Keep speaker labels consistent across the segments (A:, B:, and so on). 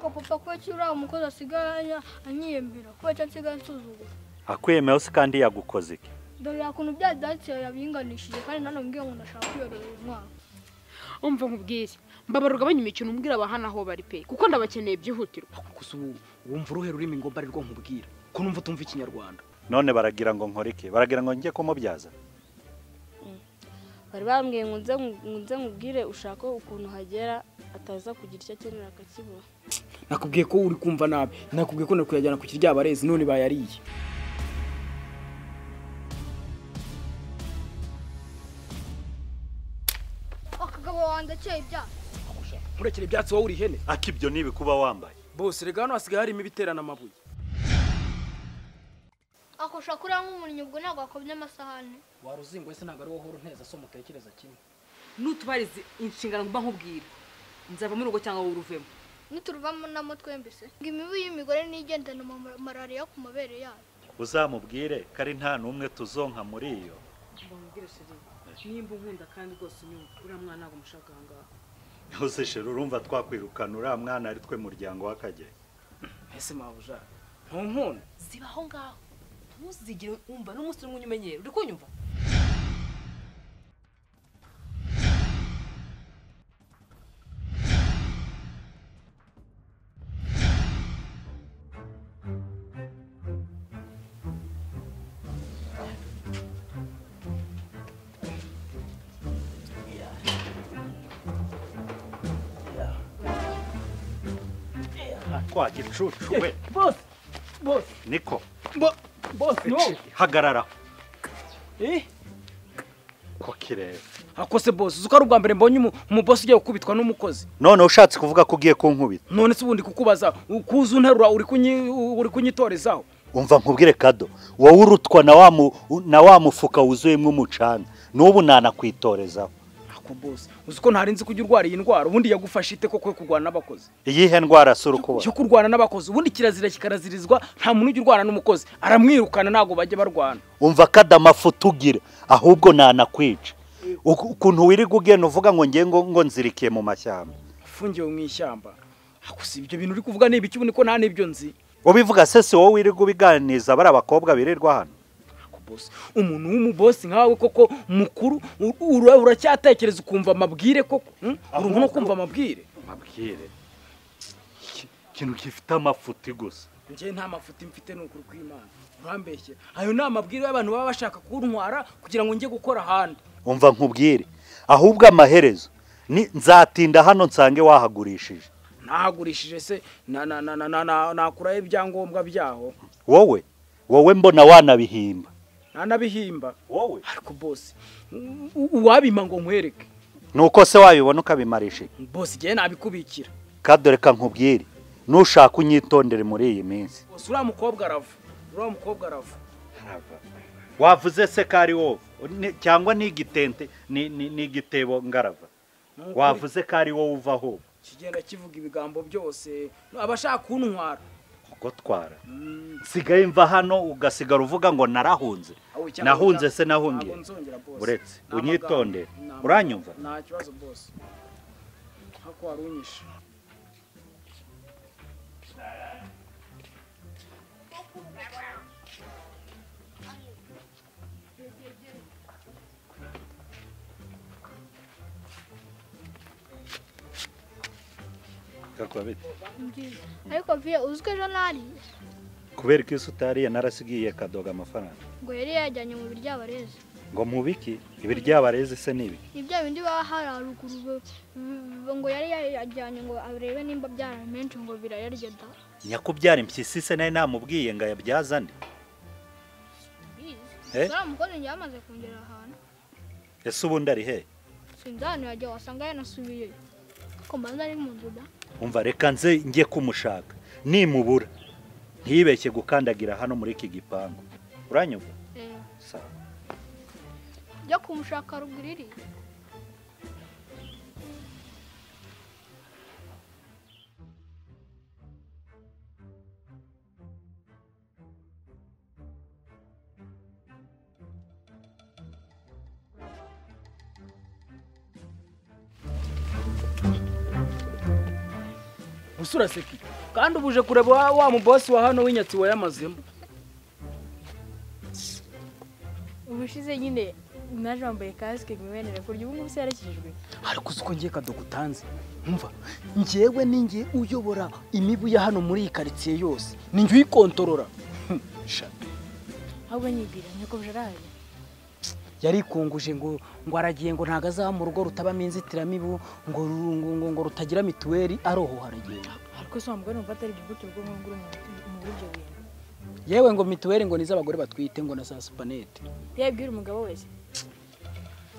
A: Ariko papa ko cyura umukozi asigaye anyiyemera ko cyansigaye nsuzugura.
B: Akwemeye se kandi yagukoze iki?
A: Dore yakuntu byadatse yabinganishije kandi nano ngiye ngo ndashaka kwiyorera umwana.
C: Umva nkubwire mbabaruga abanyimikino umbwira abahana aho bari pe kuko ndabakeneye byihutirwa.
D: Gusa ubu wumva uruhe rurimi ngo mbarirwa nkubwira ko numva utumva ikinyarwanda.
B: None baragira ngo nkoreke baragira ngo njye kumubyaza.
E: Bari bambwiye ngo nze nkubwire ushaka ukuntu hagera ataza kugira icyo akenera akakibura.
D: Nakubwiye ko uri kumva nabi, nakubwiye ko nakuyajyana ku kiryabarezi none bayariye.
A: Akagabo wanjye cye ibya.
D: Nkurekere ibyatsi wowe uri ihene.
B: Akibyo nibi kuba wambaye.
D: Bose rega hano hasigaye harimo ibiterana amabuye.
A: Akosha kuri nk'umunnyi ubwo ntabwo akobye amasahane.
D: Waruzingo ese ntabwo ari wowe uhora unteza so mutekereza kimwe.
F: Nutubarize inshingano mba nkubwira. Nzava mu rugo cyangwa wowe uruvemo.
A: Nituruvamo namo twembese. Ngo imibu y'imigore nigendana malaria ku mabere yayo.
B: Uzamubwire kari nta numwe tuzonka muri iyo.
F: Mbamubwire chérie. Nimba unkunda kandi rwose unyumva uriya mwana ntabwo mushaka aha ngaha.
B: Ntose chérie urumva twakwirukana uriya mwana ari twe muryango w'akagera.
D: Ese mabuja ntunkunda.
F: Ziba aho ngaho. Ntuzigere umva n'umunsi umwe umenyera uri kunyumva.
B: Kwa gicucu we.
D: Boss, boss.
B: Niko.
D: Boss no.
B: Hagarara.
D: Eh?
B: Ko kireba.
D: Akose boss, uzuka ari ubwa mbere mbonye umuboss ugiye gukubitwa n'umukozi.
B: None ushatse kuvuga ko ugiye kunkubita.
D: None se ubundi kukubaza ukuza unterura uri kunyitorezaho.
B: Umva nkubwire kado, wowe urutwa na wa mufuka wuzuyemo umucanga. Nubu nanakwitorezaho.
D: Ako boss, uzuko ntarinzi kujya urwara iyi ndwara, ubundi yagufasha ite koko kurwana n'abakozi?
B: Iyihe ndwara sura ukubona?
D: Cyo kurwana n'abakozi, ubundi kirazira kikarazirizwa, nta muntu ujya urwana n'umukozi, aramwirukana ntago bajye barwana.
B: Umva kada amafuta ugira, ahubwo nanakwica. Ukuntu wirirwa ugenda uvuga ngo ngiye ngo nzirikiye mu mashyamba.
D: Afungiwe mu ishyamba. Akusi ibyo bintu uri kuvuga ni ibiki ubundi ko nta nibyo nzi.
B: Ubivuga se si wowe wirirwa ubiganiza bari abakobwa birirwa hano?
D: Boss, umuntu w'umuboss nkawe koko mukuru uracyatekereza ukumva amabwire koko? Urumva no kumva amabwire?
B: Amabwire. Ikintu gifite amafuti gusa.
D: Nje nta mafuti mfite n'ukuri kw'Imana. Urambeshye. Ayo ni amabwire y'abantu baba bashaka kuntwara kugira ngo njye gukora ahandi.
B: Umva nkubwire, ahubwo amaherezo ni nzatinda hano nsange wahagurishije.
D: Nahagurishije se na na na na na nakuraye ibyangombwa byaho.
B: Wowe wowe mbona wanabihimba.
D: Nanabihimba
B: wowe.
D: Ariko boss uwabima ngo nkwereke.
B: Nuko se wabibona ukabimarisha?
D: Boss giye nabikubikira.
B: Kadore ka nkubwire, nushaka unyitondere muri iyi minsi.
D: Boss uriya mukobwa arava. Uriya mukobwa arava.
B: Arava. Wavuze se kari wowe cyangwa ni igitente ni igitebo ngarava. Wavuze kari wowe uva aho.
D: Kigenda kivuga ibigambo byose abashaka kuntwara.
B: Gutwara. Nsigaye mva hano ugasigara uvuga ngo narahunze. Nahunze se nahungiye. Uretse unyitondere. Uranyumva?
D: Nta kibazo boss. Hako warunyishe.
A: Ariko viye uzwe ejo nariye.
B: Kubera ko utariye narasigiye kadoga amafaranga.
A: Ngo yari yajyanye mu biryabarezi.
B: Ngo mubiki ibiryabarezi se nibi?
A: Ibya bindi baba hararuguru ngo yari yajyanye ngo arebe nimba byara menshi ngo birayarya da.
B: Nyakubyara impyisi se naye namubwiye ngo ayabyaza nde?
A: Eh? Mukozi yamaze kongera ahantu.
B: Ese ubundi ari he?
A: Sinzani yajya wasanga yanasubiye. Ko mbanza ari mu nzu da.
B: Umva reka nze njye kumushaka nimubura ntibeshye gukandagira hano muri iki gipangu. Uranyumva?
A: Eh.
B: Sawa.
A: Njya kumushaka ruguriri.
D: Usura seki. Kandi ubuje kureba wa mu boss wa hano w'inyatsi wayamazemo.
E: Ubushize nyine naje wambaye casque ngwenere kurya ubu ngubu se yarakijijwe.
D: Ariko uko ngiye kadogutanze. Umva, njewe ningiye uyobora imibu ya hano muri iyi quartier yose. Ninjye uyikontorora. Sha.
E: Ahubwo nyibwira nyako bjarari.
D: Yarikunguje ngo aragiye ngo ntago azaha mu rugo rutabamo inzitiramibu ngo ngo rutagira mituweli aroho haragenda.
E: Ariko so mugore numva atari ibyo rugo ngo nguru mu buryo bintu.
D: Yewe ngo mituweli ngo nizabagore batwite ngo na sa supanete.
E: Yabwira umugabo wese.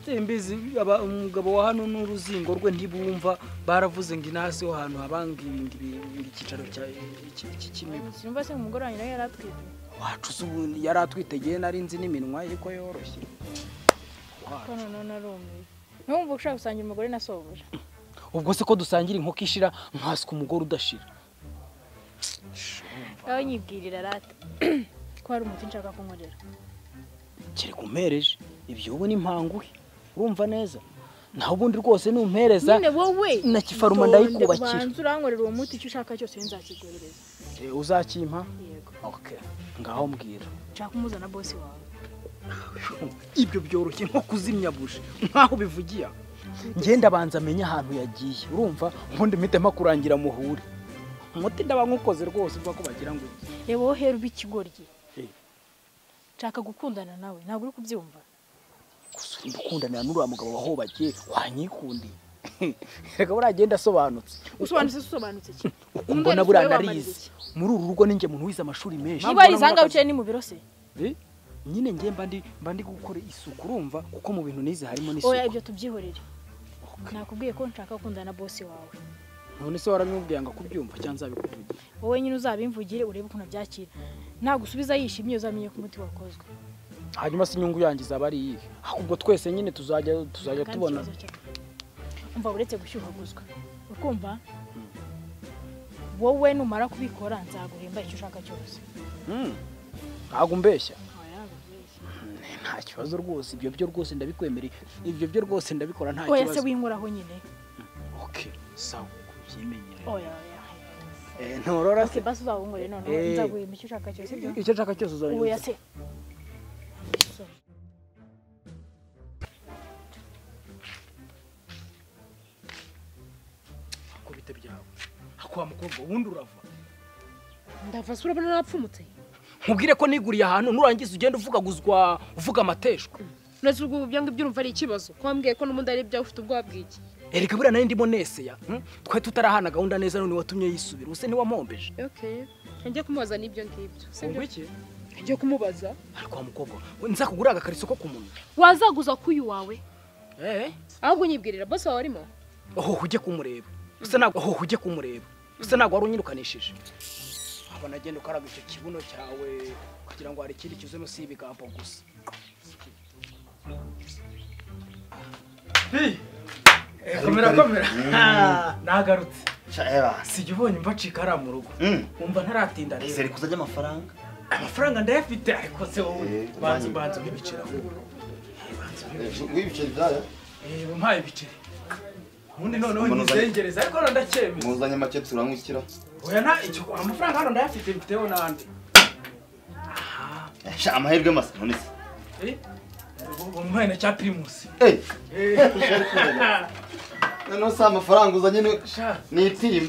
D: Simbizi aba umugabo wa hano n'uruzingo rwe ntibumva baravuze ngo inasi ho hantu habanga ibingi ikicaro cya cy'imibu.
E: Sinumva se umugore wanyu nawe yaratwite.
D: Wacu ubu yaratwitegeye nari nzi n'iminwa ye ko yoroshye.
E: Ko none narumiwe. Numva ushaka gusangira umugore na sobuja.
D: Ubwo se ko dusangira inkoko ishira nkaswe umugore udashira.
E: Aho nyibwirira rata ko hari umuti nshaka kunkorera.
D: Kiri kumpereje ibyo ubu ni mpanguhe. Urumva neza? Naho ubundi rwose numpereza
E: nyine wowe
D: na kifaruma ndayikubakira.
E: Banza urankorera uwo muti icyo ushaka cyose nzakiguhereza.
D: Uzakimpa?
E: Yego.
D: Okay. Ngaho mbwira.
E: Nshaka kumuzana boss wawe.
D: Ibyo byoroshye nko kuzimya buje nkaho bivugiya. Ngenda banza amenye ahantu yagiye. Urumva ubundi mpite makurangira muhure. Umuti ndaba nkukoze rwose uvuga ko bagira ngo
E: reba wowe hera ubikigoryi. Nshaka gukundana nawe ntabwo uri kubyumva.
D: Gusa gukundana n'uriya mugabo wahobagiye wanyikundiye. Reka buragenda asobanutse.
E: Usobanutse usobanutse ki?
D: Umbona buriya narize. Muri uru rugo ninjye muntu wize amashuri menshi.
E: Niba ari zanga uciye ni mu biro se?
D: Nyine ngiye mba ndi gukora isuku urumva kuko mu bintu nize harimo n'isuku.
E: Oya ibyo tubyihorere. Nakubwiye ko nshaka gukundana na boss wawe.
D: None se waramubwiye ngo kubyumva cyangwa nzabikuvugira?
E: Wowe nyine uzabimvugire urebe ukuntu byakira. Nagusubiza yishimye uzamenye ko umuti wakozwe.
D: Hanyuma se inyungu yanjye izaba ari iyihe? Ahubwo twese nyine tuzajya tubona.
E: Umva uretse gushyuhaguzwa. Ukumva? Wowe numara kubikora nzaguhemba icyo ushaka cyose.
D: Ntabwo umbeshya. Nta kibazo rwose ibyo byo rwose ndabikwemereye. Ibyo byo rwose ndabikora nta kibazo.
E: Oya se winkoraho nyine.
D: Okay, sawa kubyimenyera.
E: Oya oya.
D: Ntorora se.
E: Okay, basi uzabungore none nzaguhemba icyo ushaka cyose.
D: Icyo ushaka cyose uzabimpa.
E: Oya se.
D: Akubite byawe. Akwa mukobwa ubundi urava.
C: Ndava se urabona napfumutse.
D: Nkubwire ko niguriye ahantu nurangiza ugenda uvugaguzwa uvuga amateshwa.
C: Nese ubwo byanga ibyurumva ari ikibazo. Ko wambwiye ko n'umundi ari ibyawe ufite ubwoba bw'iki.
D: Erega buriya nari ndimo neseya. Twe tutarahana gahunda neza none watumye yisubira. Use ntiwamombeje.
C: Okay. Njye kumubaza n'ibyo ngibyo.
D: Sibyo iki?
C: Njye kumubaza.
D: Ariko wa mukobwa nzakugura agakariso ko kumunwa.
C: Wazaguza kuyu wawe? Ahubwo nyibwirira boss wawe arimo?
D: Oh ujye kumureba. Use ntabwo oh ujye kumureba. Use ntabwo wari unyirukanishije. Aba nagenda ukaraga icyo kibuno cyawe kugira ngo hari ikindi cyuzemo si ibigambo gusa. Komera komera. Nagarutse. Sijye ubonye mbacika ari mu rugo. Umva ntaratinda rero.
G: Seri kuzajya amafaranga.
D: Amafaranga ndayafite ariko se wowe banza ubibicira.
G: Wibicira byaya?
D: Umpaye ibiceri. Ubundi noneho ngizengereza ariko ndacyemeza.
G: Muzanye make turamwikira.
D: Oya nta icyo amafaranga hano ndayafite mfiteho nandi.
G: Aha. Sha amahirwe masa none se.
D: Umuhaye na cya Primus.
G: Noneho si amafaranga uzanye ni itima.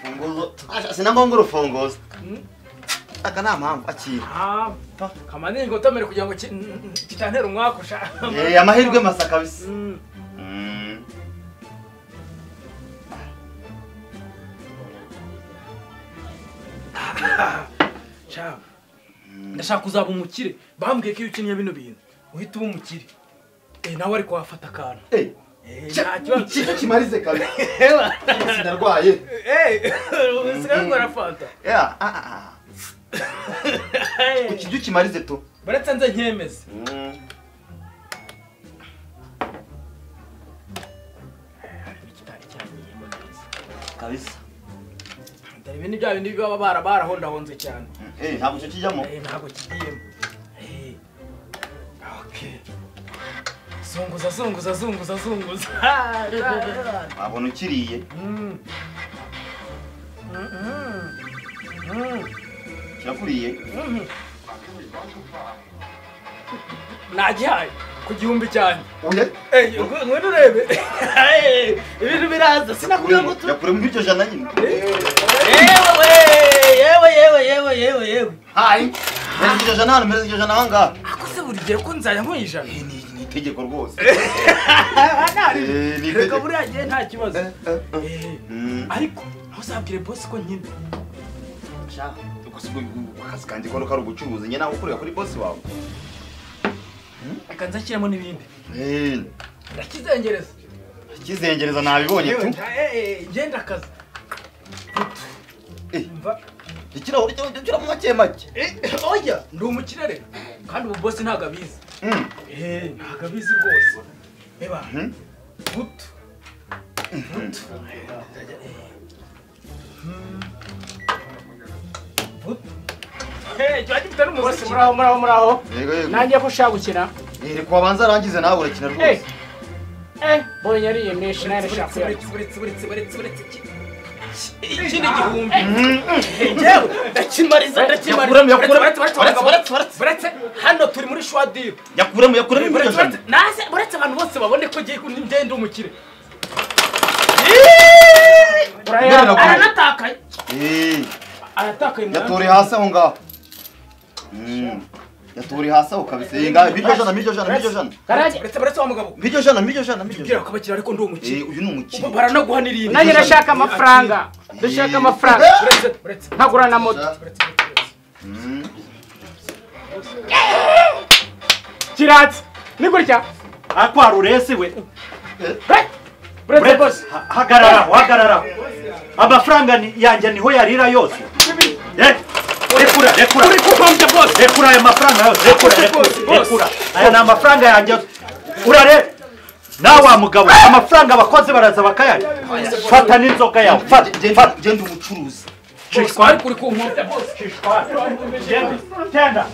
G: Funguzo. Sinangombwa urufunguzo. Aka nta mpamvu akira.
D: Kamanini ngo utamere kugira ngo kitantera umwaku sha.
G: Amahirwe masa kabisa.
D: Sha. Ndashaka kuzaba umukire. Bambwiye ko iyo ukinnye bino bintu uhita uba umukire. Nawe ariko wafata akantu.
G: Icyo kimarize kabisa. Sinarwaye.
D: Usigaye ukora fanta.
G: Ukijya ukimarize tu.
D: Baretse nze nkemeze.
G: Kabisa.
D: Ibi ni bya bindi baba barahondahonze cyane.
G: Ntabwo icyo kijyamo.
D: Ntabwo kigiyemo. Okay. Zunguza zunguza zunguza zunguza.
G: Wabona ukiriye. Kirakuriye.
D: Nagihaye ku gihumbi cyane. Eh, ngwino urebe. Ibintu biraza sinakubwira ngo
G: yakure muri iryo jana nyine.
D: Yewe yewe yewe yewe yewe yewe.
G: Hayi. Mereza iryo jana hano, mereza iryo jana ahangaha.
D: Akose buri gihe ko nzajya nkuha ijana.
G: Ni itegeko rwose.
D: Reka buriya gihe nta kibazo. Ariko ntuzabwire boss ko nkina.
G: Sha, akazi kanjye ko kari ubucuruzi njye nawe ukorera kuri boss wawe.
D: Reka nzashyiramo n'ibindi. Ndakizengereza.
G: Kizengereza nabibonye tu.
D: Ngenda akazi.
G: Ikirahuri cyo kiramo make make.
D: Oya, ndi umukire rero. Kandi ubu boss ntago abizi. Ntago abizi rwose. Eba. Butu. Butu. Butu. Cyo gifite n'umuziki.
H: Muraho muraho muraho.
G: Yego yego.
H: Nanjye ko ushaka gukina.
G: Reka wabanza arangize nawe urakina rwose.
H: Bonye yariye menshi nawe ndashaka
D: kuyarya. Buretse. Ikindi gihumbi. Yewe ndakimariza ndakimariza. Buretse hano turi muri shwadiro.
G: Yakuremo yakuremo.
D: Nase buretse abantu bose babone ko ngiye ngenda umukire. Aranatakaye. Aratakaye.
G: Yaturi hasi aho ngaho. Yaturi hasi aho kabisa. Miryo jana miryo jana miryo jana.
D: Buretse wa mugabo.
G: Miryo jana miryo jana miryo.
D: Ubwira ko abakira ariko ndi umukire.
G: Uyu ni umukire.
D: Baranaguha n'irindi.
H: Nanjye ndashaka amafaranga. Ndashaka amafaranga.
D: Buretse.
H: Nkagura na moto. Kiratsi. Ni gutya.
B: Akwa ruresi we.
H: Buretse boss.
B: Hagarara, hagarara. Amafaranga yanjye niho yarira yose. Rekura, rekura.
D: Uri kugombya boss.
B: Rekura aya mafaranga yose. Rekura, rekura. Aya ni amafaranga yanjye. Urare. Nawe wa mugabo, amafaranga abakozi baraza bakayarya. Fata n'inzoga yawe. Fata, fata.
G: Genda umucuruzi.
D: Cishwa ariko uri kunkombya boss.
B: Cishwa. Genda. Genda.